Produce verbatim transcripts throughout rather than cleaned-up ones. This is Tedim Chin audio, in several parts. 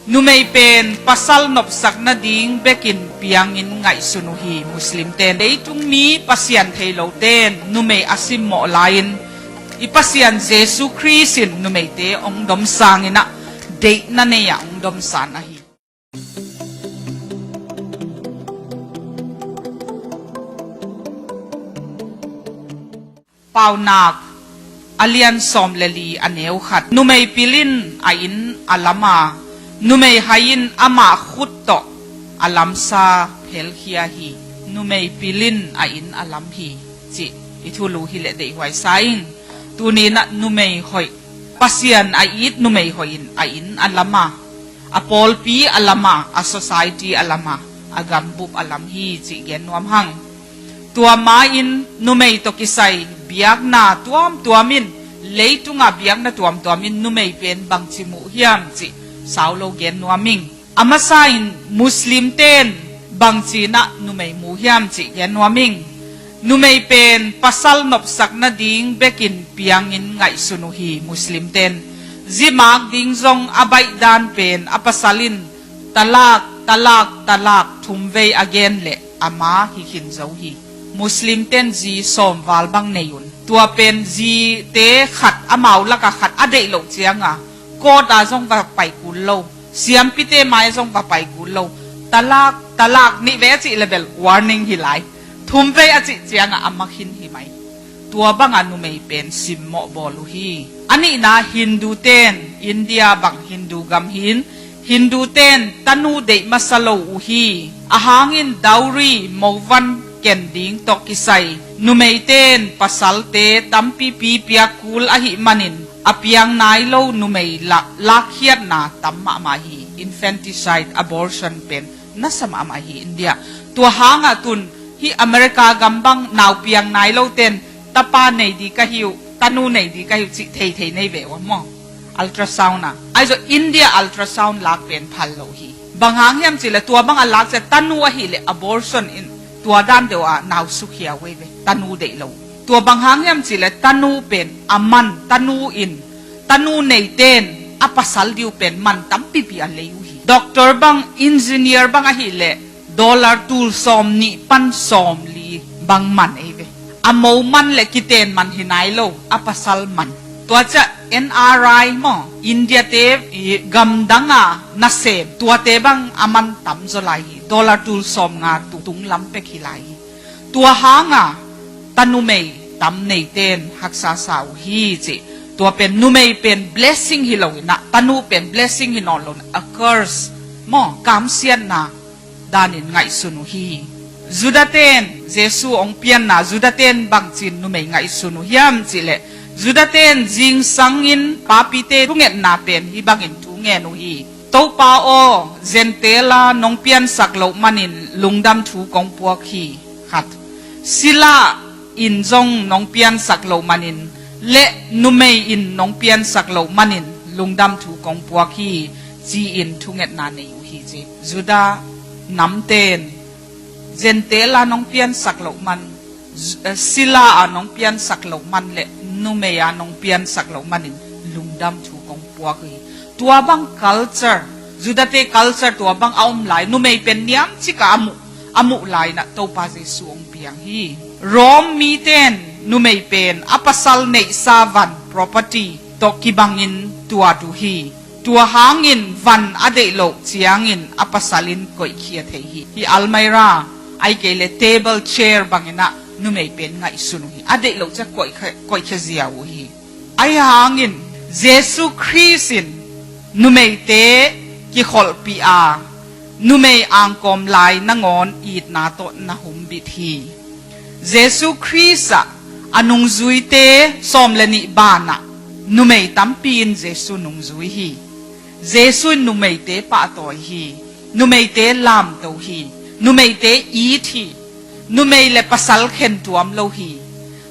Numei pen pasal nopsak nading bekin piangin ngaihsun uh hi. Muslim ten, leitung mi Pasian thei lo ten numei a simmawh lai-in i Pasian Jesu Khrist in numeite hong domsang in ah, deihna nei-ah hong domsan ahi. Paunak a lian sawm le li a neu khat. Numei pil in a inn a lam a, numei hai in amah khut tawh a lamsa phelkhia hi. Numei pil in a inn a lam hi, cih i thulu hileh deihhuai sa ing. Tuni-in ah numei hoih, Pasian a it numei hoih in a inn a lam a, a pawlpi a lam a, a society a lam a, a gambup a lam hi, cih gen nuam hang. Tua ma-in numei tawh kisai biakna tuamtuam in, leitunga biakna tuamtuam in numei pen bangci mu hiam cih sau lo gen nuam ing. A masa in Muslim ten bangci-in ah numei mu hiam cih gen nuam ing. Numei pen pasal nopsak nading bekin piangin ngaihsun uh hi. Muslim ten zimak ding zong a baihdan pen a pasal in talak, talak, talak thumvei a gen leh a ma hi khin zo hi. Muslim ten zi sawmval bang nei un. Tua pen zite khat, amau laka khat a deih loh cianga court a zong va pai kul lo, siampite mai zong va pai kul lo. Talak, talak nih vei a cih le bel warning hi lai. Thumvei a cih cianga a ma khin hi mai. Tua banga numei pen simmawh bawl uh hi. A nihna Hindu ten, India bang Hindu gam hi-in, Hindu ten tanu deih masa lo uh hi. A hangin dowry, movan ken ding tawh kisai numei ten pasalte tampipi piak kul ahih manin, a piang nai lo numei la-, lakkhiatna tam mahmah hi. Infanticide, abortion pen nasa mahmah hi India. Tua hanga tun hih America gam bang nau piang nai lo ten tapa nei ding ka hi uh, tanu nei ding ka hi uh cih theithei nei ve uh maw? Ultrasound a. Ahi zong India ultrasound lak pen phal lo hi. Bang hang hiam cih leh tua bang a lak ciang tanu ahih leh abortion in tua dan deuh a nau sukhia uh ei ve. Tanu deih lo. Tua bang hang hiam cih leh tanu pen a man, tanu in, tanu nei ten a pasal diu pen man tampipi a lei uh hi. Doctor bang, engineer bang ahih leh dollar tul sawm nih pan sawm li bang man ei ve. A mo man le kiten man hi nai lo, a pasal man. Tua ciang N R I maw, India te i gamdanga nasem, tuate bang a man tam zaw lai hi. Dollar tul sawm nga tung lam pek hi lai hi. Tua hanga tanumei tam nei ten haksa sa uh hi cih. Tua pen numei pen blessing hi lo in ah, tanu pen blessing hi nawn lo in ah, a curse maw, kamsiatna danin ngaihsun uh hi. Judah ten Jesu hong pianna, Judah ten bangcin numei ngaihsun uh hiam cih leh, Judah ten zingsangin papite thungetna pen hih bangin thu ngen uh hi. Topa aw, Gentile-a nong piansak loh manin lungdam thu kong puak hi. Khat. Sila in zong nong piansak loh manin le numei in nong piansak loh manin lungdam thu kong puak hi, ci-in thungetna nei uh hi ci. Judah namten Gentile-a nong piansak loh man, Ju-, eh, sila-a nong piansak loh man le numei-a nong piansak loh manin lungdam thu kong puak uh hi. Tua bang culture, Judah-te culture tua bang a om lai, numei pen niamcik a a muh, a muh lai in ah Topa Jesu hong piang hi. Rome miten numei pen a pasal neihsa van, property tawh kibangin tuat uh hi. Tua hangin van a deih loh ciangin a pasal in koihkhia thei hi. Hih almirah, ahih kei leh table, chair bangin ah numei pen ngaihsun uh hi. A deih loh ciang koihkhia, koihkhia ziau uh hi. Ahi hangin Jesu Khrist in numeite kikholhpih a, numei angkawm lai nangawn itna tawh na humbit hi. Jesu Khrist ah a nungzuite sawm le nih banah numei tampi in Jesu nungzui hi. Jesu in numeite pahtawi hi. Numeite lamto hi. Numeite it hi. Numei le pasal khentuam lo hi.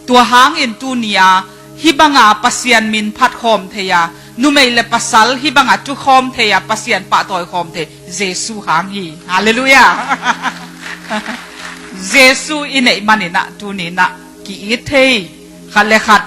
Tua hangin tuni-a hih banga Pasian min phat khawm thei-a, numei le pasal hih banga tu khawm thei-a, Pasian pahtawi khawm thei Jesu hang hi. Halleluiah. Jesu i neih manin ah tuni-in ah ki-it thei, khat le khat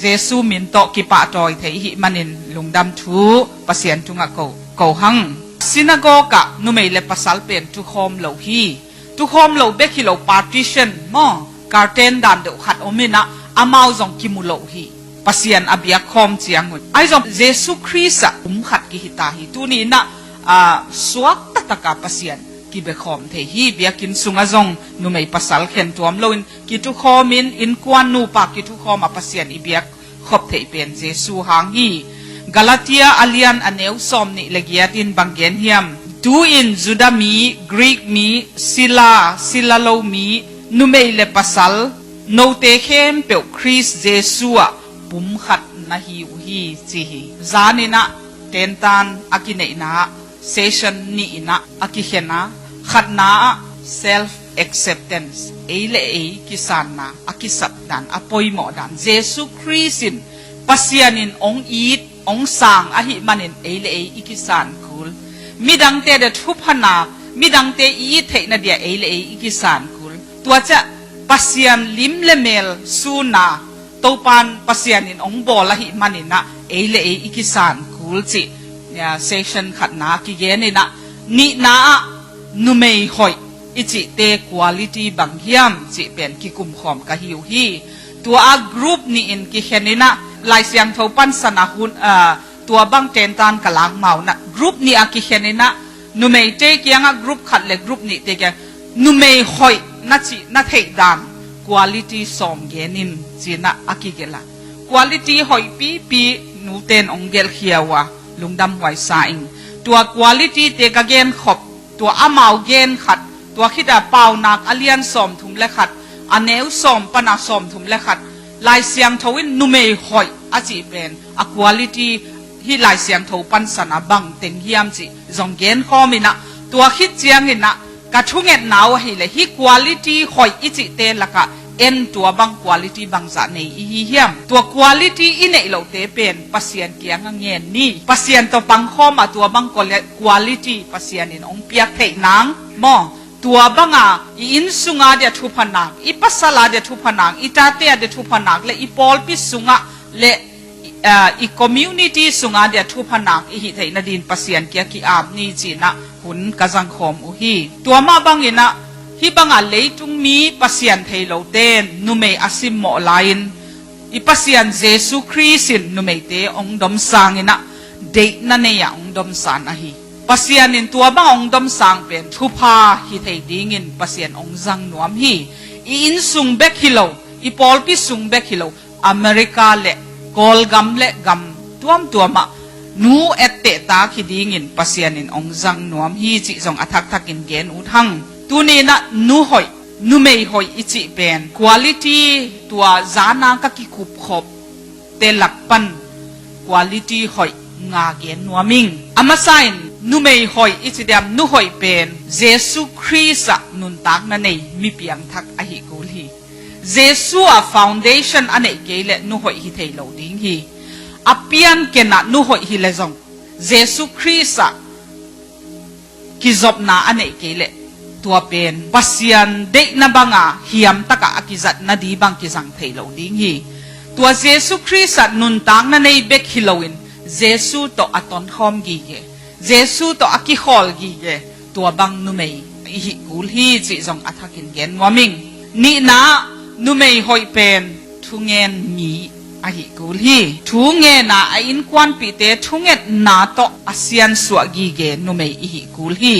Jesu min tawh kipahtawi thei i hih manin lungdam thu Pasian tungah ko, ko hang. Synagogue ah numei le pasal pen tukhawm lo hi. Tukhawm lo bek hi lo, partition maw, curtain dan deuh khat om inah amau zong kimu lo hi. Pasian a biakkhawm ciangun ahi zong Jesu Khrist ah pum khat kihita hi. Tuni inah, ah, suak taktak a Pasian kibekhawm thei hi. Biakinn sungah zong numei pasal khen tuam loin kitukhawmin, innkuan nupa kitukhawm a Pasian i biak khop theih pen Jesu hang hi. Galatia a lian a neu sawm nih le giat in bang gen hiam? Tu-in Judah mi, Greek mi, sila, sila lo mi, numei le pasal, note khempeuh Khrist Jesu ah pum khat na hi uh hi, ci hi. Zan inah tentan a kineihna ah session nih inah a kikhen a, khatna ah self acceptance, ei le ei kisanna, a kisap dan, a poimawh dan. Jesu Khrist in Pasian in ong it, ong sang ahih manin ei le ei i kisan kul. Midangte dia thupha na, midangte i it theihna dia ei le ei i kisan kul. Tua ciah Pasian lim le mel suna, Topan Pasian in ong bawl ahih maninah ei le ei i kisan kul cih, ya, session khatna kigen inah, nihna ah numei hoih i cihte quality bang hiam cih pen kikumkhawm ka hi uh hi. Tua a group nih in kikhen inah Lai Siangtho pansan a hun, ah, tua bang tentan ka lak ma unah group nih a kikhen inah numeite kiangah group khat le group nihte kiang numei hoih na cih na theih dan quality sawm gen in cinah a kigelh a. Quality hoih pipi nuten ong gelhkhia uh a, lungdam huai sa ing. Tua quality te ka gen khop, tua amau gen khat, tua khita Paunak a lian sawmthum le khat, a neu sawm pana sawmthum le khat, Lai Siangtho in numei hoih a cih pen a quality hi Lai Siangtho pansan a bang teng hiam cih zong genkhawm inah, tua khit ciang inah ka thungetna uh ahileh hih quality hoih i cihte lakah en tua bang quality bangzah nei i hi hiam? Tua quality i neih lohte pen Pasian kiangah ngen ni. Pasian tawh pangkhawm a tua bang quali-, quality Pasian in ong piak theih nang maw? Tua banga i inn sunga dia thupha nak, i pasal a dia thupha nak, i tate a dia thupha nak le i pawlpi sungah le, ah, i community sunga dia thupha nak i hih theih nadin Pasian kia ki-ap ni cinah hun ka zangkhawm uh hi. Tua mah banginah hih banga leitung mi Pasian thei lote numei a simmawh lai-in i Pasian Jesu Khrist in numeite ong domsang inah deihna nei-ah ong domsan ahi. Pasian in tua bang ong domsang pen thupha hi thei dingin Pasian ong zang nuam hi. I inn sung bek hi lo, i pawlpi sung bek hi lo, America le Kawlgam le gam tuamtuamah nu ettehtak hi dingin Pasian in ong zang nuam hi cih zong a thakthak in gen ut hang. Tuni inah nu hoih, numei hoih i cih pen quality tua zana ka kikupkhop te lak pan quality hoih nga gen nuam ing. A masa in numei hoih i ci diam, nu hoih pen Jesu Khrist ah nuntakna nei mi piangthak ahi kul hi. Jesu ah foundation a neih kei leh nu hoih hi thei lo ding hi. A pianken ah nu hoih hi leh zong Jesu Khrist ah kizopna a neih kei leh tua pen Pasian deihna banga hiam takah a kizatna di bang kizang thei lo ding hi. Tua Jesu Khrist ah nuntakna nei bek hi loin Jesu tawh a tonkhawm gige, Jesu tawh a kikhawl gige, tua bang numei i hih kul hi cih zong a thakin gen nuam ing. Nihna, numei hoih pen thungen mi ahi kul hi. Thu ngen a, a innkuanpihte thungetna tawh a siansuah gige numei i hi kul hi.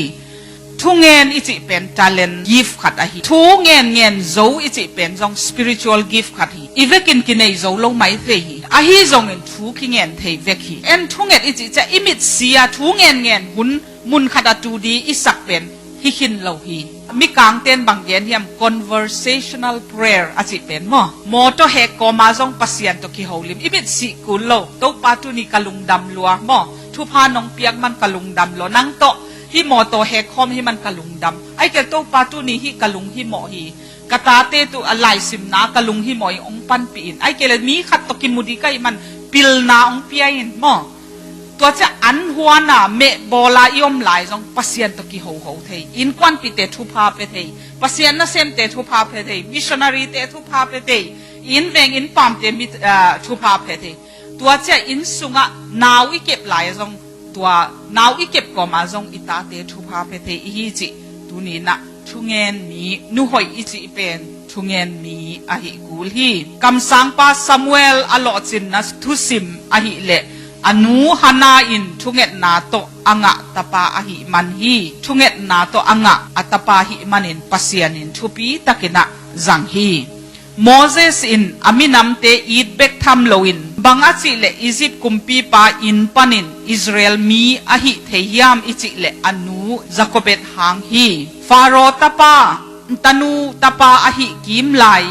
Thungen i cih pen talent, gift khat ahi. Thu ngen ngen zo i cih pen zong spiritual gift khat hi. I vekin kinei zo lo mai thei hi. Ahi zongin thu kingen thei vek hi. En thunget i cih ciah i mitsi a thu ngen ngen hun mun khat a tu di i sak pen hi khin lo hi. Mikangten bang gen hiam, conversational prayer a cih pen maw? Mawtaw hek kawma zong Pasian tawh kiholim. I mit sih kul lo. Topa tuni ka lungdam lua maw? Thupha nong piak man ka lungdam lua. Nang tawh hih mawtaw hek khawm hi man ka lungdam. Ai kei Topa tuni hih ka lunghimawh hi. Ka tate tu a laisimna ka lunghimawh hi, ong panpih in. Ai kei le mi khat tawh kimu di ka hi man pilna ong pia in maw? Tua ciah an huana mehbawla i om lai zong Pasian tawh kihoho thei. Innkuanpihte thupha pia thei. Pasian nasemte thupha pia thei. Missionaryte thupha pia thei. Inn veng inn pamte mit, ah, thupha pia thei. Tua ciah inn sungah nau i kep lai zong Tua nau i kep kawma zong i tate thupha pia thei i hi cih tuni-in ah thungen mi, nu hoih i cih pen thungen mi ahi kul hi. Kamsangpa Samuel a lawhcinna thusim ahih leh a nu Hannah in thungetna tawh a ngah tapa ahih man hi. Thungetna tawh a ngah a tapa ahih manin Pasian in thupi takin ah zang hi. Moses in a minamte it bek tham loin, bang a cih leh Egypt kumpipa inn panin Israel mi a hih thei hiam i cih leh a nu Jochebed hang hi. Pharaoh tapa, tanu tapa a hih kim lai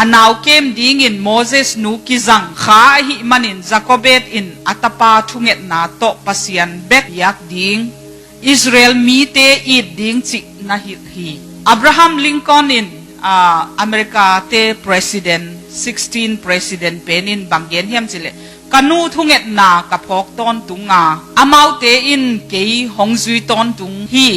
a nau kem dingin Moses nu kizang kha ahih manin Jochebed in a tapa thungetna tawh Pasian bek biak ding, Israel mite it ding cih na hilh hi. Abraham Lincoln in, ah, America te president, sixteen president pen in bang gen hiam cih leh, ka nu thungetna ka phawk tawntung a, amaute in kei hong zui tawntung hi.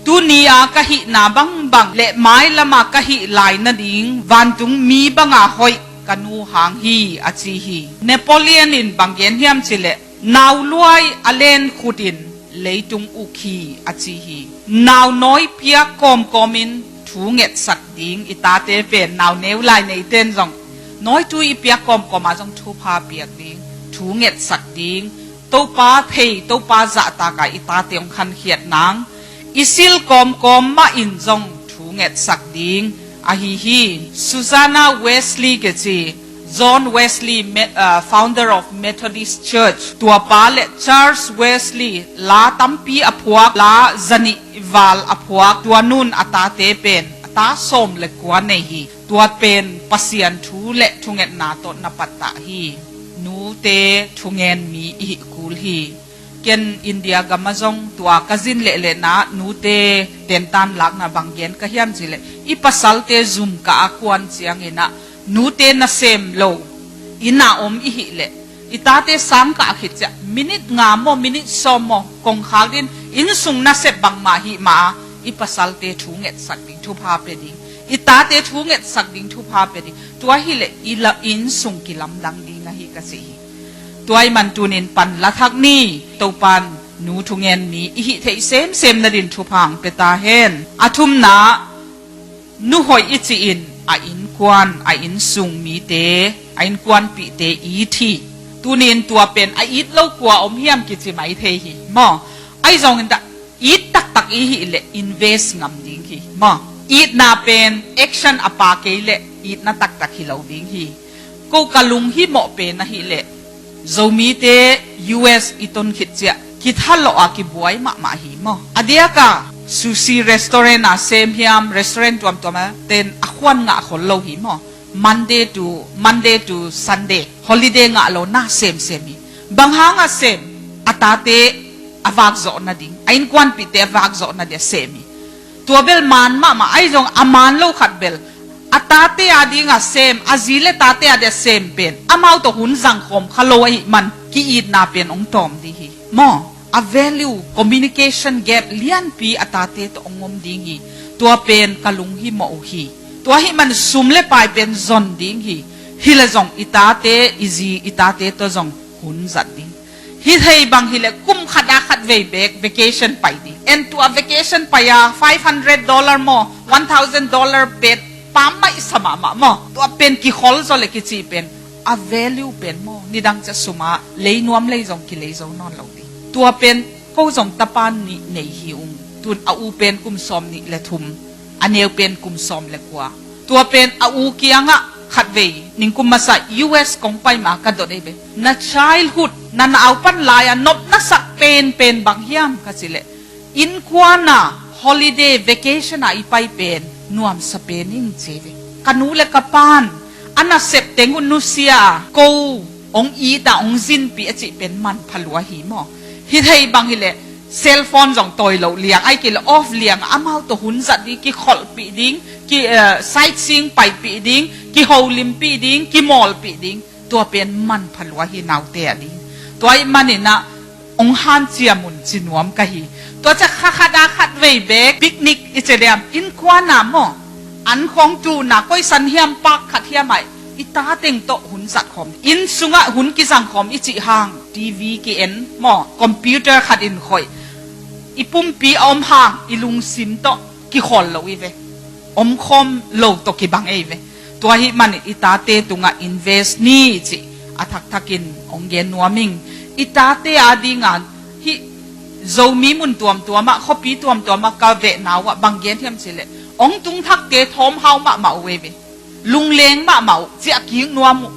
Tuni a ka hihna bangbang le mailam a ka hih lai nading vantung mi banga hoih ka nu hang hi, a ci hi. Napoleon in bang gen hiam cih leh, nau luai a len khut in leitung uk hi, a ci hi. Nau nawi piak kawmkawmin thu ngetsak ding, i tate pen nau neu lai neite in zong nawitui i piak kawmkawma zong thupha piak ding, thu ngetsak ding, Topa thei, Topa zahtak a i tate hong khankhiat nang, i sil kawmkawm mah in zong thu ngetsak ding ahi hi. Susanna Wesley kici, John Wesley, Me-, uh, founder of Methodist Church, tuapa le Charles Wesley la tampi a phuak, la zanih val a phuak, tua nun a tate pen a ta sawm le kua nei hi. Tua pen Pasian thu le thungetna tawh na pattah hi. Nute thungen mi i hih kul hi. Ken India gam ah zong tua ka zin lehlehna nute tentan lakna bang gen ka hiam cih leh, i pasalte zum kah a kuan ciangin ah nute nasem lo inn a om i hih leh, i tate sang kah khit ciah minit nga maw, minit sawm maw, kongkhak din, innsung nasep bangmah hih mah a, i pasalte thu ngetsak ding thupha pia ding, i tate thu ngetsak ding thupha pia ding. Tua hileh i la, innsung kilamdang ding ahi ka ci hi. Tua ahih man tunin pan la thak ni. Topan nu thungen mi i hih theih semsem nadin thupha hong pia ta hen. A thumna, nu hoih i cihin a innkuan, a innsung mite, a innkuanpihte it hi. Tunin tua pen a it lo kua om hiam kici mai thei hi maw. Ahi zongin dah it taktak i hih leh invest ngam ding hi maw. Itna pen action a pha kei leh itna taktak hi lo ding hi. Ko ka lunghimawh pen ahih leh, Zomite U S i ton khit ciah kithalawh a kibuai mahmah hi maw. A diaka sushi restaurant a sem hiam, restaurant tuamtuam a ten a khuan ngah khol lo hi maw. Monday to, Monday to Sunday holiday ngah lo na semsem hi. Bang hang a sem? A tate a vakzawh nading, a innkuanpihte a vakzawh nading a sem hi. Tua bel maan mahmah, ahi zong a maan lo khat bel a tate a ding a sem, a zi le tate a ding a sem pen amau tawh hun zangkhawm kha lo ahih man ki-itna pen hong tawm ding hi maw. A value, communication gap lianpi a tate tawh hong om ding hi. Tua pen ka lunghimawh uh hi. Tua ahih man sum le pai pen zon ding hi. Hi leh zong i tate, i zi, i tate tawh zong hun zat ding. Hi thei bang hileh kum khat a khat vei bek vacation pai ding. En tua vacation pai a five hundred dollar maw, one thousand dollar pen pammaih sa mahmah maw. Tua pen kikhol zaw le kici pen a value pen maw, nidang ciah sum a lei nuam lei zong kilei zo nawn lo ding. Tua pen ko zong tapa nih nei hi ung. Tun a u pen kum sawm nih le thum, a neu pen kum sawm le kua. Tua pen a u kiangah khatvei ningkum masa U S kong pai ma ka dot ei ve. Na childhood, na naupan lai a nopna sak penpen bang hiam ka ci leh, innkuan a holiday vacation a i pai pen nuamsa pen ing ci ei ve. Ka nu le ka pan a nasep teng uh nusia a, ko hong it a hong zinpih a cih pen manpha lua hi maw. Hi thei bang hileh cellphone zong tawi loh liang, ahih kei leh off liang a amau tawh hun zat ding, kikholhpih ding, ki, eh, sightseeing paipih ding, kiholimpih ding, kimawlpih ding. Tua pen manpha lua hi naute a ding. Tua ahih manin ah hong hanciam un ci nuam ka hi. Tua ciah kha khat a khat vei bek picnic i ci diam, innkuan a maw, an khawng tun a koi san hiam, park khat hiam ah i ta teng tawh hun zat khawm, inn sungah hun kizang khawm i cih hang TV ki-en maw, computer khat in khoih, i pumpi a om hang i lungsim tawh kikhawl lo i ve. Omkhawm lo tawh kibang ei ve. Tua ahih manin i tate tungah invest ni cih a thakthak in hong gen nuam ing. I tate adingah hih Zomi mun tuamtuamah, khuapi tuamtuamah ka vehna uh ah bang gen hiam cih leh, hong tung thakte thawmhau mahmah uh ei ve. Lungleng mahmah uh, ciah kik nuam uh.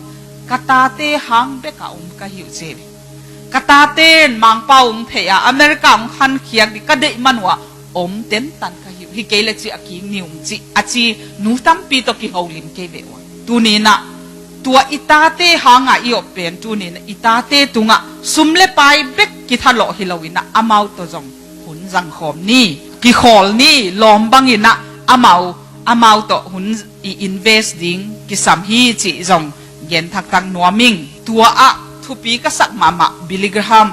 Ka tate hang bek a om ka hi uh ci ei ve. Ka tate in Mangpau hong phei a, America hong khankhiat ding ka deih man uh ah om tentan ka hi uh. Hi kei leh ciah kik ni ung ci, a ci nu tampi tawh kiholim kei ve uh a. Tuni in ah tua i tate hang a i op pen, tuni in ah i tate tungah sum le pai bek kithalawh hi lo in ah amau tawh zong hun zangkhawm ni, kikhawl ni, lawm bang in ah amau, amau tawh hun i invest ding kisam hi cih zong gen thakthak nuam ing. Tua ah thupi ka sak mahmah Billy Graham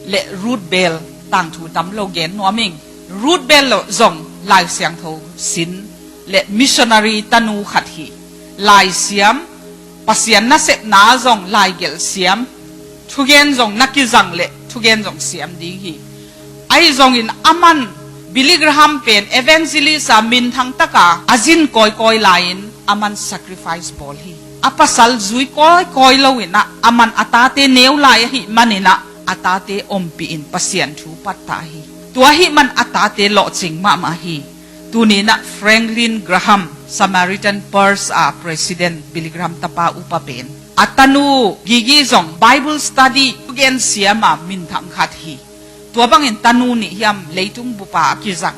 le Ruth Bell tangthu tam lo gen nuam ing. Ruth Bell lo zong Lai Siangtho sin le missionary tanu khat hi. Laisiam, Pasian nasepna zong laigelh siam, thugen zong na kizang le thugen zong siam ding hi. Ahi zongin aman Billy Graham pen evangelist a minthang taka a zin kawikawi lai-in aman sacrifice bawl hi. A pasal zui kawikawi lo in ah aman a tate neu lai ahih manin ah a tate ompih in Pasian thu pattah hi. Tua ahih man a tate lawhcing mahmah hi. Tuni in ah Franklin Graham, Samaritan Purse a president, Billy Graham tapa upa pen a tanu Gigi zong Bible study thugen siam a minthang khat hi. Tua bangin tanu nih hiam leitung bupa a kizang,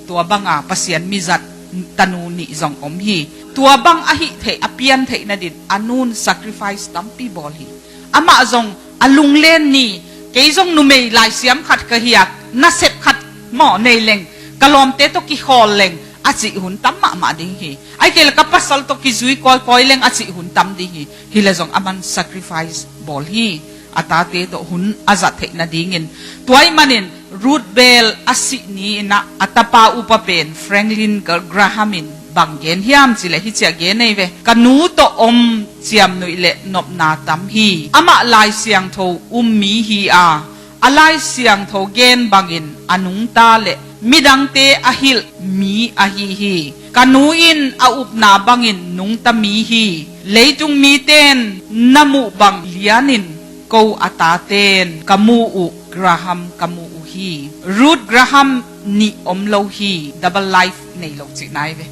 tua banga Pasian mizat tanu nih zong om hi. Tua bang a hih theih, a pian theih nadin a nun sacrifice tampi bawl hi. Amah zong a lunglen ni, kei zong numei laisiam khat ka hi a, nasep khat maw nei leng, ka lawmte tawh kikhawl leng a cih hun tam mahmah ding hi. Ahih kei leh ka pasal tawh kizui kawikawi leng a cih hun tam ding hi. Hi leh zong aman sacrifice bawl hi, a tate tawh hun a zat theih nadingin. Tua ahih manin Ruth Bell a sih ni in ah a tapa upa pen Franklin Graham in bang gen hiam cih leh hih ci-a gen ei ve. Ka nu tawh om ciamnuih le nopna tam hi. Amah Lai Siangtho um mi hi a, a Lai Siangtho gen bangin a nungta le midangte a hilh mi ahi hi. Ka nu in a upna bangin nungta mi hi. Leitung mite in na muh bang lianin ko a taten ka mu uh, Graham ka mu uh hi. Ruth Graham nih om lo hi, double life nei lo cihna hi ve.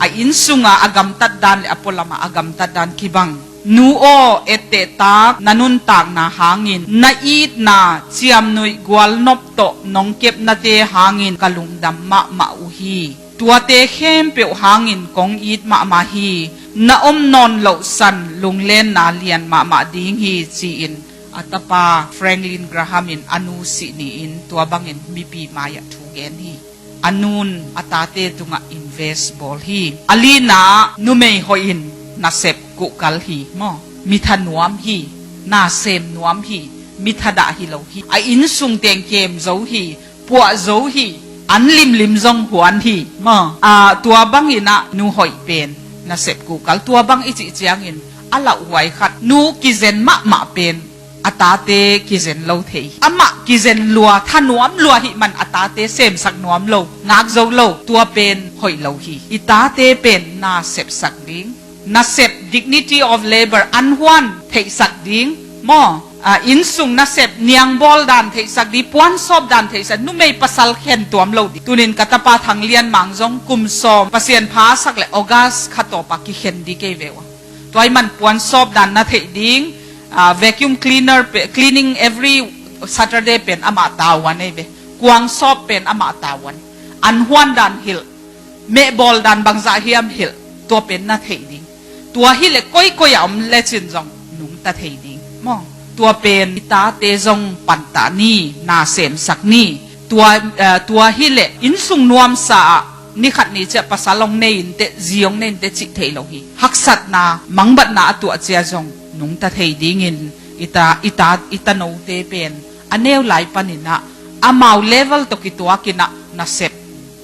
A inn sunga a gamtat dan le a pualama a gamtat dan kibang. Nu aw, ettehtak na nuntakna hangin, na itna ciamnuih gualnop tawh nong kepnate hangin ka lungdam mahmah uh hi. Tuate khempeuh hangin kong it mahmah hi. Na om nawn loh san lunglenna lian mahmah ding hi, ci-in a tapa Franklin Graham in a nu sih ni-in tua bangin mipi mai-ah thu gen hi. A nun a tate tungah invest bawl hi. A lina ah numei hoih in nasep kuhkal hi maw. Mi thanuam hi, na sem nuam hi, mi thadah hi lo hi. A inn sung teng kem zo hi, puah zo hi, an limlim zong huan hi maw. A, tua bangin ah nu hoih pen nasep kuhkal, tua bang i cih ciangin a lauhuai khat, nu kizen mahmah pen a tate kizen lo thei hi. Amah kizen lua, thanuam lua ahih man a tate semsak nuam lo, ngak zo lo, tua pen hoih lo hi. I tate pen na sepsak ding, nasep, dignity of labor, an huan theihsak ding maw. A, inn sung nasep, niangbawl dan theihsak ding, puansawp dan theihsak, numei pasal khen tuam lo ding. Tunin ka tapa Thang Lian Mang zong kum sawm Pasian pha sak le August kha tawpa kikhen ding kei ve uh a. Tua ahih man puansawp dan na theih ding, a, vacuum cleaner pe, cleaning every Saturday pen amah tavuan ei ve. Kuangsawp pen amah tavuan. An huan dan hilh, mehbawl dan bangzah hiam hilh, tua pen na theih ding. Tua hileh koikoi a om lecin zong nungta thei ding maw. Tua pen i tate zong pantah ni, na semsak ni. Tua, eh, tua hileh inn sung nuamsa ah ni khat ni ciah pasal hong nei inteh, zi hong nei inteh cih theih lo hi. Haksatna, mangbatna a tuah ciah zong nungta thei dingin i ta, i ta, i tanote pen a neu lai panin ah amau level tawh kituakin ah nasep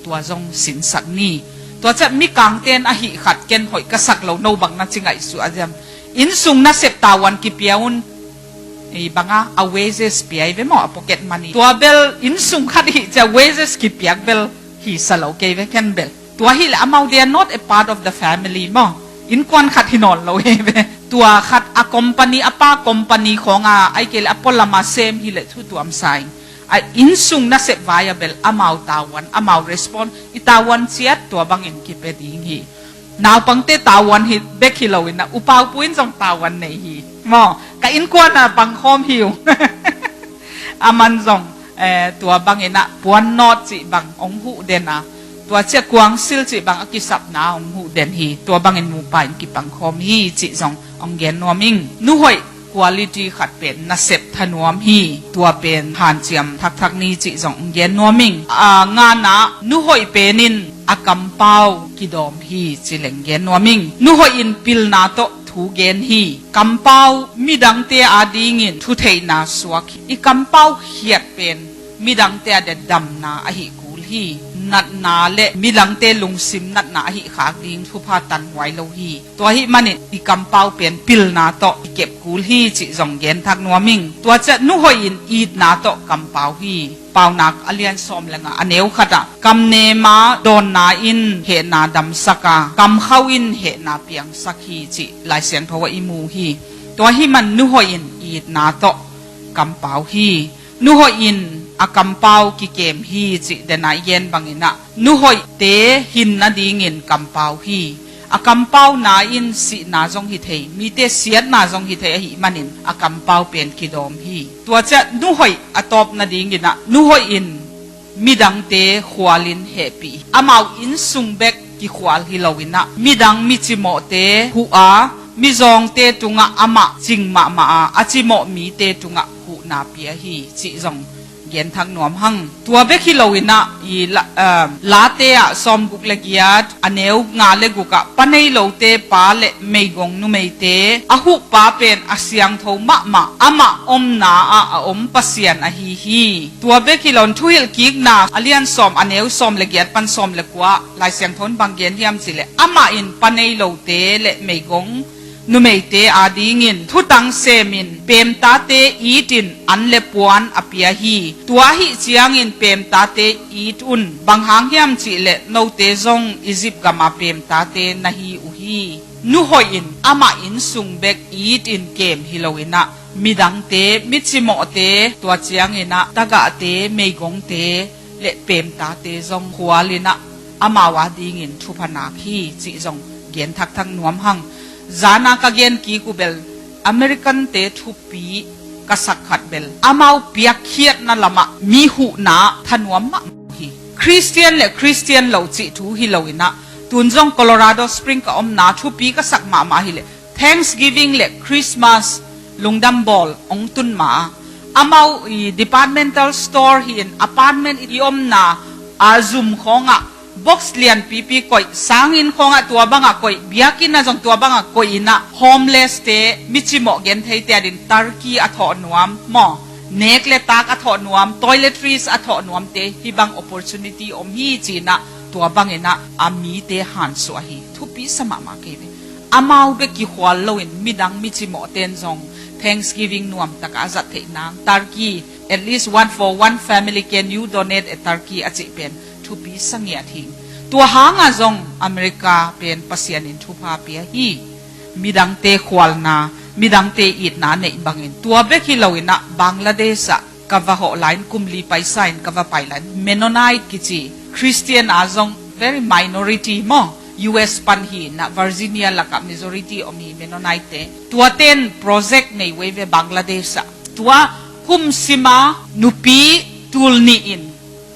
tua zong sinsak ni. Tua ciah mikangte in a hih khat ken hoih ka sak lo, no bang na ci ngaihsut a diam. Inn sung nasep tavuan kipia un. Ei banga a wages pia i ve maw, a pocket money. Tua bel inn sung khat hi cia wages kipiak bel hi sa lo kei ve ken bel. Tua hi le amau, they are not a part of the family maw. Innkuan khat hi nawn lo hi ve. Tua khat a company, a pa company khawng a, ai kei le a pualama sem hi le thu tuam sa ing. A inn sung nasep vai a bel amau tavuan, amau respond, i tavuan ciat tua bangin kipia ding hi. Naupangte tavuan hi bek hi lo in a, upaupu in zong tavuan nei hi. Maw, ka innkuan a pangkhawm hi uh. Aman zong, eh, tua bangin a puan nawt cih bang ong huh den a, tua cia kuangsil cih bang a kisapna ong huh den hi. Tua bangin nupa in kipangkhawm hi cih zong ong gen nuam ing. Nu hoih quality khat pen nasep thanuam hi. Tua pen hanciam thakthak ni cih zong ong gen nuam ing. A, ngana, nu hoih pen in a kampau kidawm hi ci leng gen nuam ing. Nu hoih in pilna tawh thu gen hi. Kampau midangte adingin thutheihna suak hi. I kampau khiat pen midangte a de damna ahi kul hi. Natna le midangte lungsim natna ahi khak ding thupha tanhuai lo hi. Tua hi manin i kampau pen pilna tawh i kep kul hi cih zong gen thak nuam ing. Tua ciah nu hoih in itna tawh kampau hi. Paunak a lian sawm le nga a neu khat ah, kam nema dawnna in hehna damsak a, kam khau in hehna piangsak hi cih Lai Siangtho ah i mu hi. Tua hi man nu hoih in itna tawh kampau hi. Nu hoih in a kampau kikem hi cih dena i gen bangin ah, nu hoihte hin nadingin kampau hi. A kampauna in sihna zong hi thei, mite siatna zong hi thei ahih manin a kampau pen kidawm hi. Tua ciah nu hoih a tawp nadingin ah, nu hoih in midangte khualin hehpih hi. Amau inn sung bek kikhual hi lo in ah, midang micimawhte huh a, mizawngte tungah amah cing mahmah a, a cimawh mite tungah huhna pia hi cih zong gen thak nuam hang. Tua bek hi lo in ah, i la, ah, Late ah sawmguk le giat a neu nga le guk ah, pa nei lote pa le meigong numeite a huhpa pen a siangtho mahmah, amah omna ah a om Pasian ahi hi. Tua bek hi lo in Thuhilhkikna a lian sawm a neu sawm le giat pan sawm le kua, Lai Siangtho in bang gen hiam cih leh, amah in pa nei lote le meigong numeite adingin thutang semin pemtate itin an le puan a pia hi. Tua ahih ciangin pemtate it un, bang hang hiam cih leh note zong Egypt gama pemtate na hi uh hi. Nu hoih in amah inn sung bek itin kem hi lo in ah, midangte, micimawhte, tua ciangin ah tagahte, meigongte le pemtate zong khualin ah amau adingin thupha nak hi cih zong gen thakthak nuam hang. Zana ka gen kik uh bel, American-te thupi ka sak khat bel, amau piakkhiatna lamah mi huhna thanuam mahmah hi. Christian le Christian lo cih thu hi lo in ah, tun zong Colorado Spring ka omna thupi ka sak mahmah hi leh, Thanksgiving le Christmas lungdam bawl ong tun ma a, amau i departmental store hi in, apartment i omna a zum khawngah box lianpipi koih, sanginn khawngah tua bangah koih, biakinn ah zong tua bangah koih in ah, homeless-te, micimawh gentheite adin turkey a thawh nuam maw, nek le tak a thawh nuam, toiletries a thawh nuamte, hih bang opportunity om hi ci in ah, tua bangin ah a mite hansuah hi. Thupi sa mahmah kei ve. Amau bek kikhual loin midang micimawhten zong Thanksgiving nuamtakah a zat theih nang, turkey, at least one for one family, can you donate a turkey a cih pen thupi sa ngiat hi. Tua hanga zong America pen Pasian in thupha pia hi. Midangte khualna, midangte itna neih bangin. Tua bek hi lo in ah Bangladesh ah ka va hawh lai-in, kum li paisa in ka va pai lai-in, Mennonite kici Christian a zong very minority maw, U S pan hi in ah, Virginia lakah majority om hi Mennonite-te. Tuaten project nei uh ei ve Bangladesh ah. Tua kum sima nupi tul nih in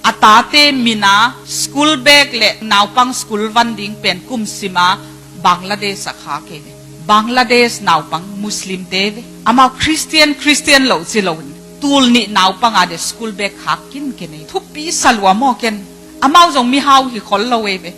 a tate mina school bag le naupang school van ding pen kum sima Bangladesh ah khak ei ve. Bangladesh naupang Muslim-te ve. Amau Christian, Christian lo ci lo in, tul nih naupang a de school bag khak kinken ei. Thupi sa lua maw ken. Amau zong mihau hi khol lo ei ve.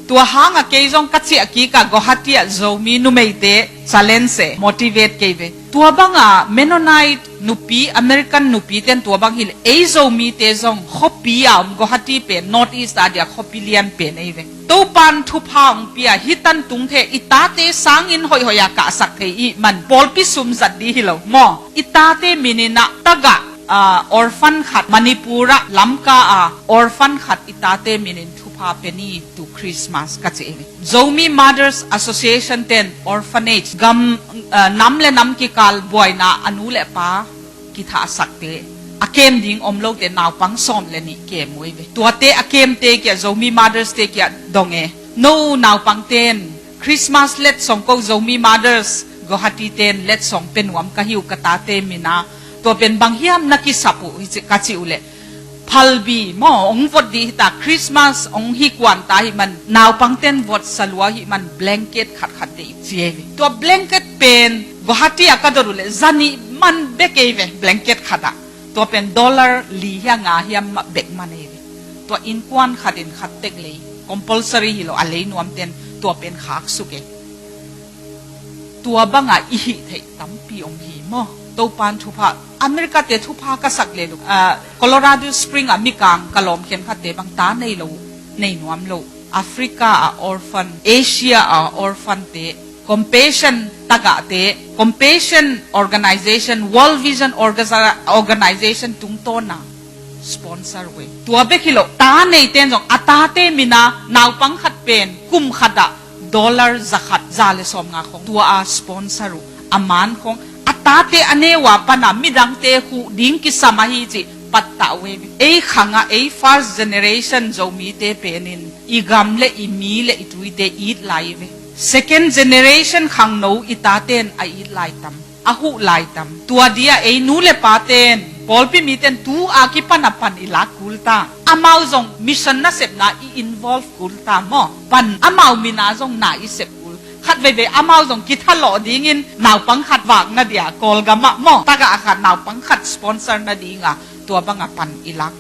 Tua hanga kei zong ka ciah kik a Guwahati ah Zomi numeite challenge e, motivate kei ve. Tua banga Mennonite nupi, American nupi ten tua bang hileh ei Zomite zong khuapi a om Guwahati pen North East a dia khuapi lian pen ei ve. Topan thupha hong pia hi tan tung the i tate sangin hoihhoih a kahsak thei i man pawlpi sum zat di hi lo maw? I tate minin ah tagah, ah, orphan khat Manipur ah Lamka a orphan khat i tate minin thupha pe ni tu Christmas ka ci hi. Zomi Mothers Association ten orphanage gam, ah, nam le nam kikal buaina a nu le pa kithahsakte a kem ding om lote naupang sawm le nih kem uh ei ve. Tuate a kemte kia Zomi Mothers te kia dong e. No naupang ten Christmas letsong ko Zomi Mothers Guwahati ten letsong pe nuam ka hi uh ka tate mina. Tua pen bang hiam na kisap uh hi ci, ka ci uh leh phalbi maw, ong vot di hita, Christmas ong hi kuan ta hi man, naupang ten vot salua hi man blanket khat khat deih ci ei ve. Tua blanket pen Guwahati a ka dot uh leh zanih man bek ei ve blanket khat ah. Tua pen dollar li hia nga hiam mah bek man ei ve. Tua innkuan khatin khat tek lei compulsory hi lo a lei nuam ten tua pen khak suk ei. Tua banga i hih theih tampi om hi maw? Topan thupha, America te thupha ka sak le luk, ah, Colorado Spring a mikang ka lawm khen khatte bang ta nei lo, nei nuam lo. Africa a orphan, Asia a orphan te, Compassion tagahte, Compassion Organization, World Vision Orga-, Organization tungtawna sponsor uh e. Tua bek hi lo, ta neiten zong a tate mina naupang khat pen kum khat ah dollar za khat, za le sawm nga khong tua a sponsor uh. A man khong a tate a neu a pana midangte huh ding kisam ahi cih pattah uh e. Ei khang ah ei first generation Zomite penin i gam le i mi le i tuite it lai ve. Second generation khangno i taten a it lai tam, a huh lai tam. Tua dia ei nu le paten, pawlpi miten tu a kipan a pan i lak kul ta. Amau zong mission nasepna i involve kul ta maw? Pan amau mina zong na i sep kul. Khat veivei amau zong kithalawh dingin naupang khat vak na dia Kawlgam ah maw? Tagah khat naupang khat sponsor na dinga tua banga pan i lak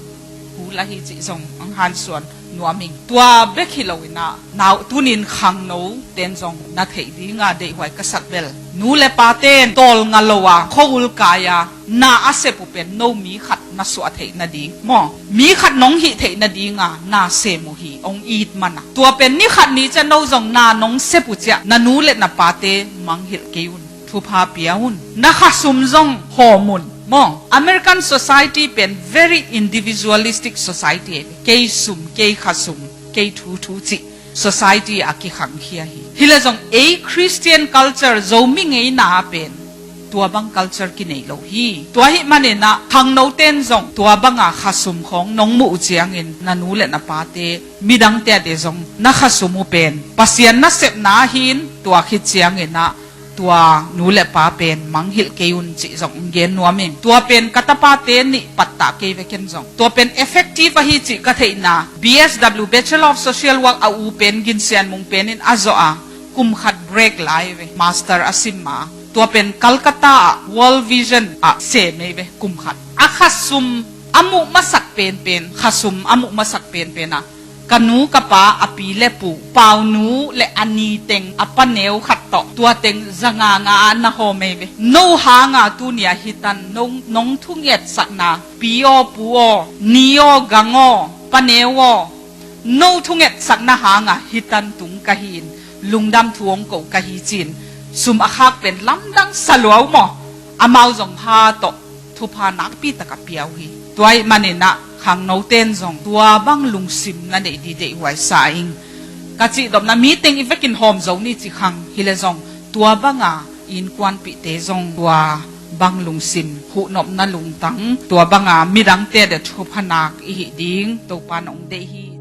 kul ahi cih zong ang hansuan nuam ing. Tua bek hi lo ina, nau tunin khangno ten zong na theih dinga deihhuai ka sak bel, nu le paten tawlnga lo a khuaul kai a na a sep uh pen no mi khat na suah theih nading maw? Mi khat nong hih theih nadinga na sem uh hi ong it mana. Tua pen ni khat ni ciah no zong na nong sep uh ciah na nu le na pate mangngilh kei un. Thupha pia un. Na khasum zong hawm un maw? American society pen very individualistic society. Kei sum, kei khasum, kei thu thu cih society a kikhangkhia hi. Hi le zong ei Christian culture, Zomi ngeina pen tua bang culture kinei lo hi. Tua hih manin ah khangno ten zong tua banga khasum khawng nong muh uh ciangin na nu le na pate, midangte a de zong na khasum uh pen Pasian nasepna ahin, tua khit ciangin ah tua nu le pa pen mangngilh kei un cih zong gen nuam ing. Tua pen ka tapate nih pattah kei ve ken zong. Tua pen effective ahi cih ka theihna B S W, Bachelor of Social Work a u pen Gin Sian Mung penin a zawh a kum khat break lai ve, master a sim ma. Tua pen Calcutta ah World Vision ah sem ei ve kum khat. A khasum a muh masak penpen, khasum a muh masak penpen ah ka nu ka pa a pi le pu, Paunu le a ni teng a paneu khat tawh tua teng za nga nga a na hawm ei ve. No hanga tunia hi tan, no, nong thungetsakna, pi aw pu aw, ni aw gang aw, paneu aw, no thungetsakna hanga hi tan tung ka hi in, lungdam thu ong ko ka hi cin, sum a khak pen lamdang salua uh maw? Amau zong ha tawh thupha nakpi taka pia uh hi. Tua hih manin ah khangno ten zong tua bang lungsim na neih di deihhuai sa ing. Ka cihdopna mi teng i vekin hawm zo ni ci khang hi le zong tua banga innkuanpihte zong tua bang lungsim, huhnopna lungtang, tua banga midangte a dia thupha nak i hih ding Topa na ong deih hi.